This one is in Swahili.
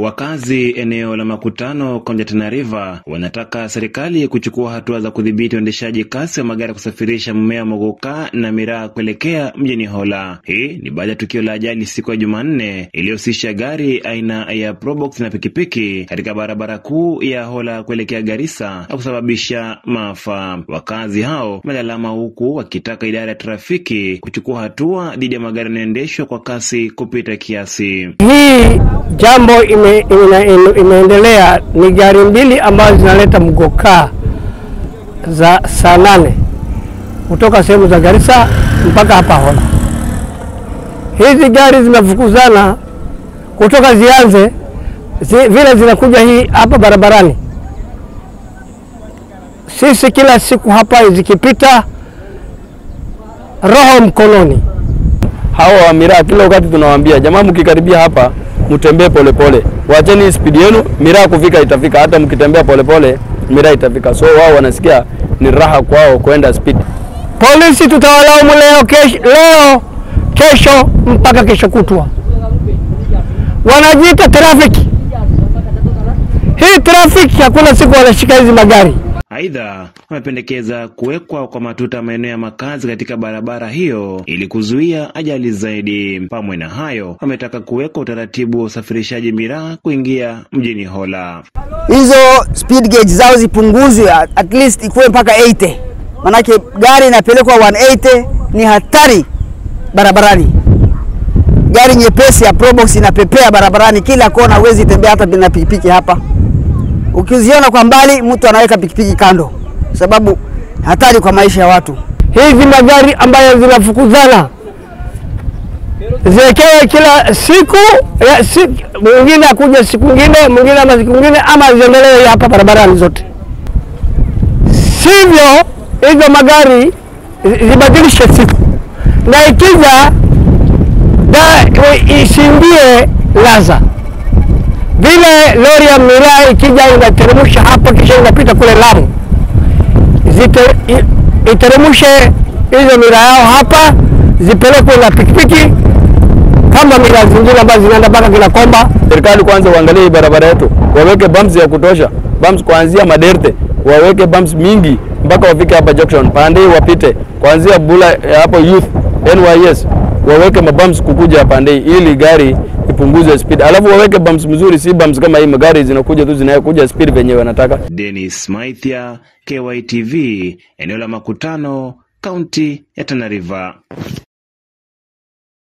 Wakazi eneo la Makutano, kaunti ya Tana River, wanataka serikali kuchukua hatua za kudhibiti uendeshaji kasi wa magari kusafirisha mmea mogoka na miraa kuelekea mjini Hola. Hii ni baada ya tukio la ajali siku ya Jumanne iliyohusisha gari aina ya Probox na pikipiki katika barabara kuu ya Hola kuelekea Garissa na kusababisha maafa. Wakazi hao wamelalama huku wakitaka idara ya trafiki kuchukua hatua dhidi ya magari yanayoendeshwa kwa kasi kupita kiasi. Hii jambo imeendelea ni gari mbili ambazo zinaleta mgoka za saa 8 kutoka sehemu za Garissa mpaka hapa Hola. Hizi gari zimefukuzana kutoka zianze vile zinakuja hii hapa barabarani. Sisi kila siku hapa zikipita roho mkononi. Hawa wa miraa kila wakati tunawaambia, jamaa, mkikaribia hapa mtembee polepole, wacheni speed yenu, miraa kufika itafika, hata mkitembea polepole miraa itafika. So wao wanasikia ni raha kwao kwenda speed. Polisi tutawalaumu leo, leo, kesho mpaka kesho kutwa. Wanajiita trafiki. Hii trafiki hakuna siku wanashika hizi magari. Aidha, wamependekeza kuwekwa kwa matuta maeneo ya makazi katika barabara hiyo ili kuzuia ajali zaidi. Pamoja na hayo, wametaka kuwekwa utaratibu wa usafirishaji miraa kuingia mjini Hola. Hizo speed gauge zao zipunguzwe, at least ikuwe mpaka 80. Manake gari inapelekwa 180 ni hatari barabarani. Gari nyepesi ya Probox inapepea barabarani kila kona, huwezi tembea hata bila pikipiki hapa. Ukiziona kwa mbali mtu anaweka pikipiki kando, sababu hatari kwa maisha ya watu. Hizi magari ambayo zinafukuzana ziwekewe kila siku, mwingine akuja siku nyingine, mwingine ama siku nyingine, ama ziendelee hapa barabarani zote. Sivyo hizo magari zibadilishe siku, na ikija isimbie laza. Vile lori ya miraa ikija inateremsha hapa kisha inapita kule Lamu, iteremshe hizo miraa yao hapa, zipelekwe na pikipiki kama miraa zingine ambazo zinaenda mpaka kila Komba. Serikali kwanza waangalie barabara yetu, waweke bumps ya kutosha, bumps kuanzia Maderte, waweke bumps mingi mpaka wafike hapa junction, pande wapite kuanzia Bula hapo Youth NYS, waweke mabumps kukuja pande ili gari ipunguze speed. Alafu waweke bumps mzuri, si bumps kama hii magari zinakuja tu zinakuja speed venyewe wanataka. Dennis Maithia, KYTV, eneo la Makutano, kaunti ya Tana River.